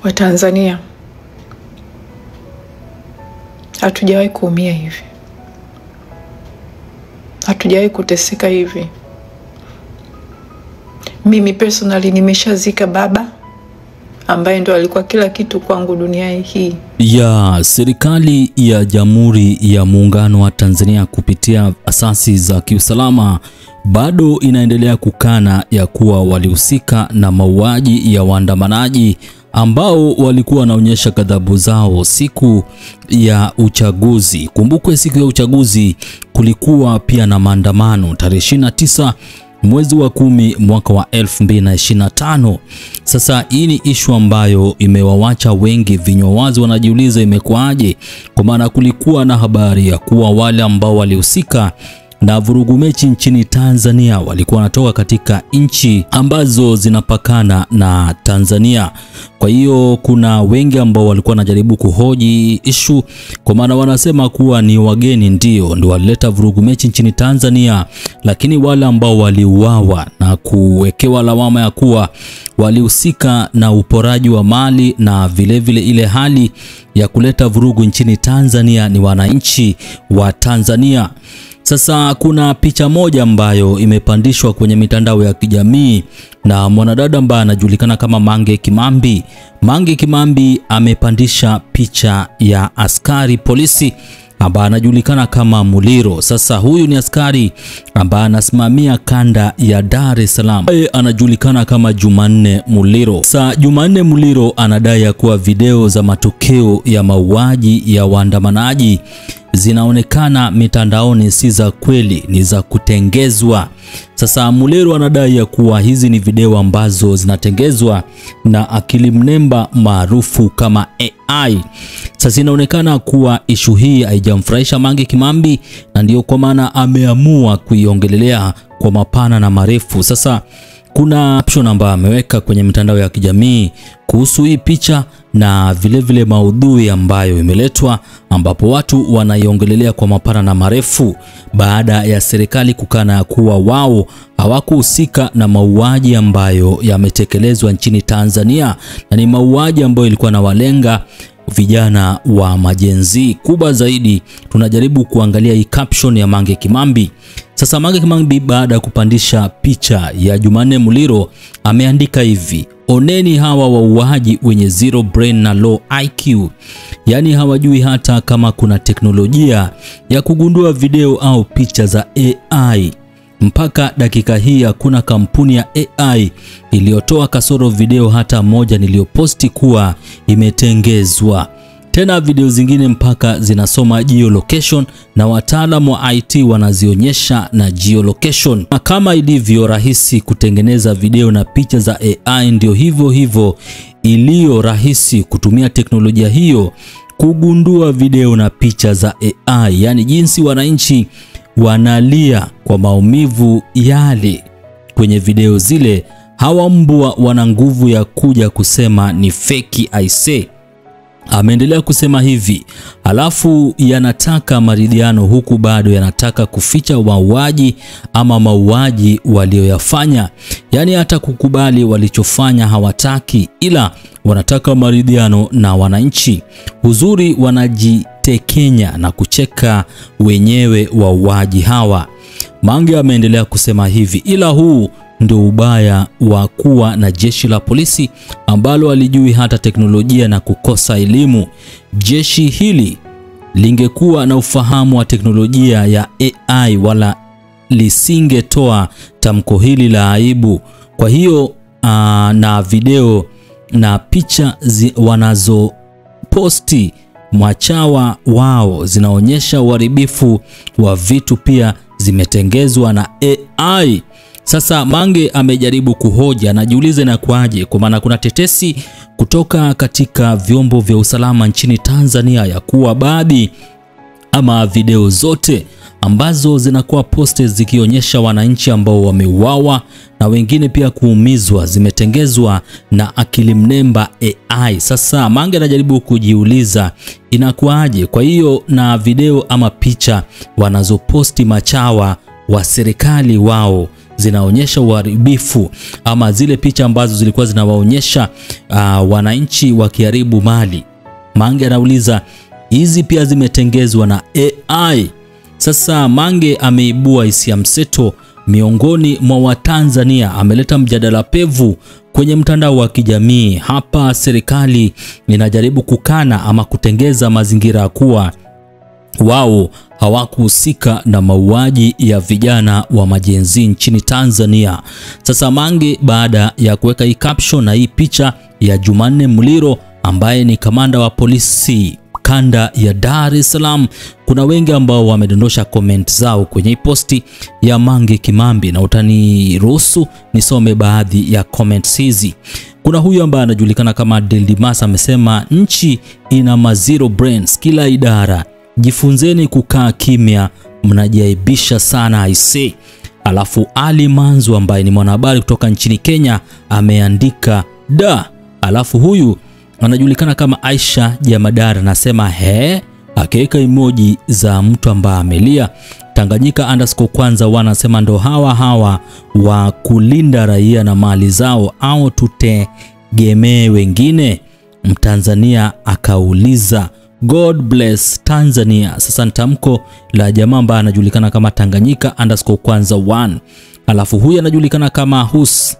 Wa Tanzania hatujawahi kuumia hivi, hatujawahi kuteseka hivi. Mimi personally nimeshazika baba ambaye ndo alikuwa kila kitu kwangu dunia hii. Ya serikali ya Jamhuri ya Muungano wa Tanzania kupitia asasi za kiusalama bado inaendelea kukana ya kuwa walihusika na mauaji ya waandamanaji ambao walikuwa wanaonyesha ghadhabu zao siku ya uchaguzi. Kumbukwe siku ya uchaguzi kulikuwa pia na maandamano tarehe 29 mwezi wa 10 mwaka wa 2025. Sasa hii ni ishu ambayo imewawacha wengi vinywa wazi, wanajiuliza imekuaje, kwa maana kulikuwa na habari ya kuwa wale ambao walihusika na vurugu mechi nchini Tanzania walikuwa wanatoka katika nchi ambazo zinapakana na Tanzania. Kwa hiyo kuna wengi ambao walikuwa wanajaribu kuhoji ishu, kwa maana wanasema kuwa ni wageni ndio walileta vurugu mechi nchini Tanzania, lakini wale ambao waliuawa na kuwekewa lawama ya kuwa walihusika na uporaji wa mali na vile vile ile hali ya kuleta vurugu nchini Tanzania ni wananchi wa Tanzania. Sasa kuna picha moja ambayo imepandishwa kwenye mitandao ya kijamii na mwanadada ambaye anajulikana kama Mange Kimambi. Mange Kimambi amepandisha picha ya askari polisi ambaye anajulikana kama Muliro. Sasa huyu ni askari ambaye anasimamia kanda ya Dar es Salaam. Yeye anajulikana kama Jumanne Muliro. Sasa Jumanne Muliro anadai ya kuwa video za matokeo ya mauaji ya waandamanaji zinaonekana mitandaoni si za kweli, ni za kutengezwa. Sasa Muliro anadai ya kuwa hizi ni video ambazo zinatengezwa na akili mnemba maarufu kama AI. Sasa inaonekana kuwa ishu hii haijamfurahisha Mange Kimambi, na ndiyo kwa maana ameamua kuiongelelea kwa mapana na marefu. Sasa kuna option ambayo ameweka kwenye mitandao ya kijamii kuhusu hii picha na vile vile maudhui ambayo imeletwa, ambapo watu wanaiongelelea kwa mapana na marefu baada ya serikali kukana kuwa wao hawakuhusika na mauaji ambayo yametekelezwa nchini Tanzania, na ni mauaji ambayo ilikuwa na walenga vijana wa majenzi. Kubwa zaidi tunajaribu kuangalia hii caption ya Mange Kimambi. Sasa Mange Kimambi baada ya kupandisha picha ya Jumanne Muliro ameandika hivi: oneni hawa wauaji wenye zero brain na low IQ, yani hawajui hata kama kuna teknolojia ya kugundua video au picha za AI. Mpaka dakika hii hakuna kampuni ya AI iliyotoa kasoro video hata moja niliyoposti kuwa imetengezwa. Tena video zingine mpaka zinasoma geolocation na wataalamu wa IT wanazionyesha na geolocation. Na kama ilivyo rahisi kutengeneza video na picha za AI, ndio hivyo hivyo iliyo rahisi kutumia teknolojia hiyo kugundua video na picha za AI. Yani jinsi wananchi wanalia kwa maumivu yale kwenye video zile, hawa mbwa wana nguvu ya kuja kusema ni feki I say. Ameendelea kusema hivi, alafu yanataka maridhiano huku bado yanataka kuficha wauaji ama mauaji walioyafanya. Yani hata kukubali walichofanya hawataki, ila wanataka maridhiano na wananchi. Uzuri wanajitekenya na kucheka wenyewe wauaji hawa. Mange ameendelea kusema hivi, ila huu ndio ubaya wa kuwa na jeshi la polisi ambalo halijui hata teknolojia na kukosa elimu. Jeshi hili lingekuwa na ufahamu wa teknolojia ya AI wala lisingetoa tamko hili la aibu. Kwa hiyo na video na picha wanazo posti mwachawa wao zinaonyesha uharibifu wa vitu, pia zimetengezwa na AI. Sasa Mange amejaribu kuhoja, najiulize na kwaje, kwa maana kuna tetesi kutoka katika vyombo vya usalama nchini Tanzania ya kuwa baadhi ama video zote ambazo zinakuwa posted zikionyesha wananchi ambao wameuawa na wengine pia kuumizwa zimetengezwa na akili mnemba AI. Sasa Mange anajaribu kujiuliza inakuaje? Kwa hiyo na video ama picha wanazoposti machawa wa serikali wao zinaonyesha uharibifu ama zile picha ambazo zilikuwa zinawaonyesha wananchi wakiharibu mali. Mange anauliza hizi pia zimetengezwa na AI? Sasa Mange ameibua hisia mseto miongoni mwa Watanzania, ameleta mjadala pevu kwenye mtandao wa kijamii. Hapa serikali inajaribu kukana ama kutengeza mazingira kuwa wao hawakuhusika na mauaji ya vijana wa majenzi nchini Tanzania. Sasa Mange baada ya kuweka hii caption na hii picha ya Jumanne Muliro ambaye ni kamanda wa polisi kanda ya Dar es Salaam, kuna wengi ambao wamedondosha comment zao kwenye posti ya Mange Kimambi, na utaniruhusu nisome baadhi ya comments hizi. Kuna huyu ambaye anajulikana kama Deldimas amesema nchi ina ma zero brains kila idara, jifunzeni kukaa kimya, mnajiaibisha sana aisee. Alafu Ali Manzu ambaye ni mwanahabari kutoka nchini Kenya ameandika da. Alafu huyu anajulikana kama Aisha Jamadar anasema he, akiweka emoji za mtu ambaye amelia. Tanganyika underscore kwanza wanasema ndo hawa hawa wa kulinda raia na mali zao au tutegemee wengine? Mtanzania akauliza. God bless Tanzania. Sasa nitamko la jamaa ambaye anajulikana kama Tanganyika underscore kwanza 1. Alafu huyu anajulikana kama Hus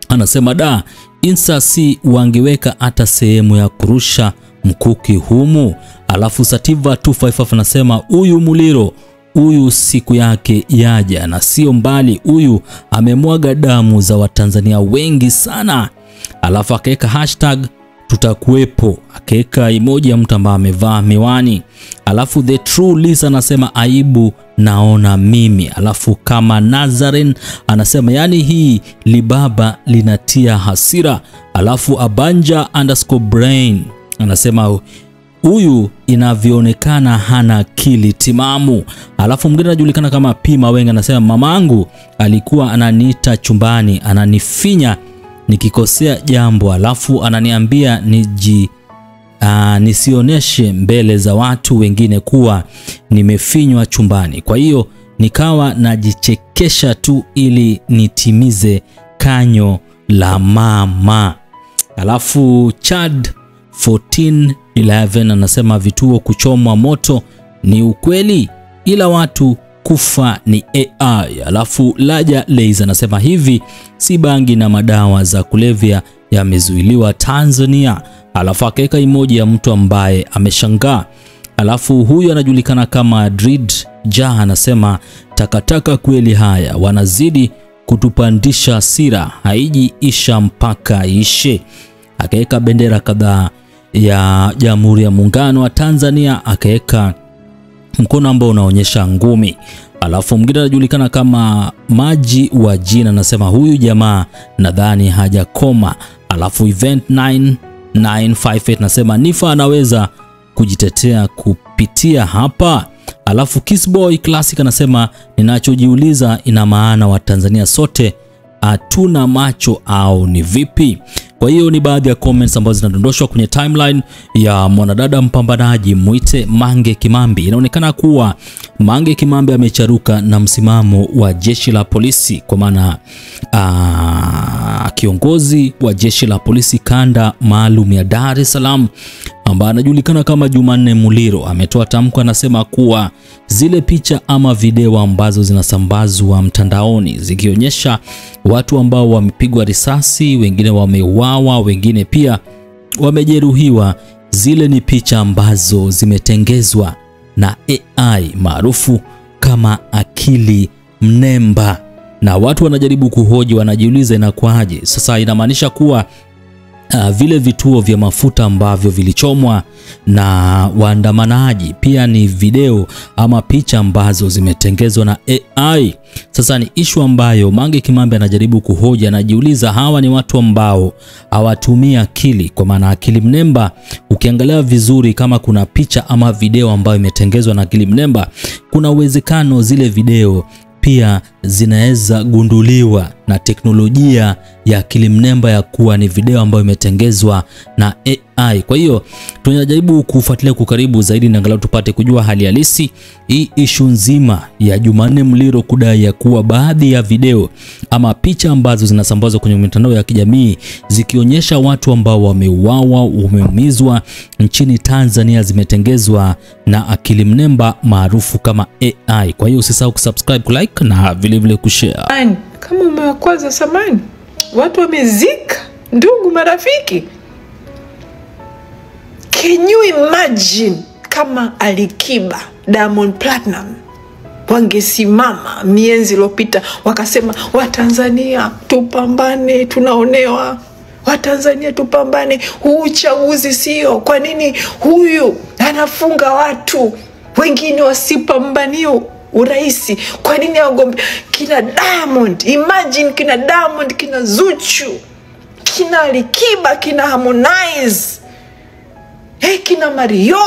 anasema da, Insa si wangeweka hata sehemu ya kurusha mkuki humu. Alafu Sativa 255 anasema huyu Muliro huyu siku yake yaja na sio mbali, huyu amemwaga damu za Watanzania wengi sana. Alafu akaweka hashtag tutakuwepo, akaweka emoji ya mtu ambaye amevaa miwani. Alafu The True Lisa anasema aibu naona mimi. Alafu kama Nazaren anasema yani hii libaba linatia hasira. Alafu Abanja underscore brain anasema huyu inavyoonekana hana akili timamu. Alafu mwingine anajulikana kama Pima Wenga anasema mamangu alikuwa ananiita chumbani, ananifinya nikikosea jambo, alafu ananiambia nisioneshe mbele za watu wengine kuwa nimefinywa chumbani. Kwa hiyo nikawa najichekesha tu ili nitimize kanyo la mama. Alafu Chad 1411 anasema vituo kuchomwa moto ni ukweli, ila watu kufa ni AI. Alafu Laja Leiza anasema hivi si bangi na madawa za kulevya yamezuiliwa Tanzania. Alafu akaweka emoji ya mtu ambaye ameshangaa. Alafu huyu anajulikana kama Drid Jaha anasema takataka kweli, haya wanazidi kutupandisha hasira, haiji isha mpaka ishe. Akaweka bendera kadhaa ya Jamhuri ya Muungano wa Tanzania, akaweka mkono ambao unaonyesha ngumi. Alafu mwingine anajulikana kama Maji wa Jina anasema huyu jamaa nadhani hajakoma. Alafu Event 9958 nasema Nifa anaweza kujitetea kupitia hapa. Alafu Kissboy Classic anasema ninachojiuliza ina maana wa Tanzania sote hatuna macho au ni vipi? Kwa hiyo ni baadhi ya comments ambazo zinadondoshwa kwenye timeline ya mwanadada mpambanaji mwite Mange Kimambi. Inaonekana kuwa Mange Kimambi amecharuka na msimamo wa jeshi la polisi, kwa maana kiongozi wa jeshi la polisi kanda maalum ya Dar es Salaam ambaye anajulikana kama Jumanne Muliro ametoa tamko, anasema kuwa zile picha ama video ambazo zinasambazwa mtandaoni zikionyesha watu ambao wamepigwa risasi, wengine wameuawa, wengine pia wamejeruhiwa, zile ni picha ambazo zimetengezwa na AI maarufu kama akili mnemba. Na watu wanajaribu kuhoji, wanajiuliza inakuaje? Sasa inamaanisha kuwa vile vituo vya mafuta ambavyo vilichomwa na waandamanaji pia ni video ama picha ambazo zimetengezwa na AI. Sasa ni issue ambayo Mange Kimambi anajaribu kuhoja, anajiuliza hawa ni watu ambao hawatumii akili, kwa maana akili mnemba ukiangalia vizuri, kama kuna picha ama video ambayo imetengezwa na akili mnemba, kuna uwezekano zile video pia zinaweza gunduliwa na teknolojia ya akili mnemba ya kuwa ni video ambayo imetengezwa na AI. Kwa hiyo tunajaribu kufuatilia kwa karibu zaidi na angalau tupate kujua hali halisi hii issue nzima ya Jumanne Muliro kudai ya kuwa baadhi ya video ama picha ambazo zinasambazwa kwenye mitandao ya kijamii zikionyesha watu ambao wameuawa, wameumizwa nchini Tanzania zimetengezwa na akili mnemba maarufu kama AI. Kwa hiyo usisahau kusubscribe, kulike na vile vile kushare. Kama umewakwaza samani, watu wamezika ndugu, marafiki. Can you imagine kama Alikiba, Diamond Platinum wangesimama mienzi iliyopita wakasema, Watanzania tupambane, tunaonewa. Watanzania tupambane, huu uchaguzi sio. Kwa nini huyu anafunga watu wengine wasipambanie uraisi? Kwa nini agombe kina Diamond? Imagine kina Diamond, kina Zuchu, kina Alikiba, kina Harmonize, kina Mario,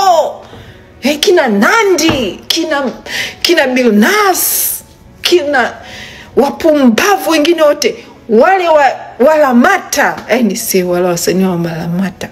kina Nandi, kina Bilnas, kina wapumbavu wengine wote wale wa Walamata, ni si wale wasanii wa Malamata.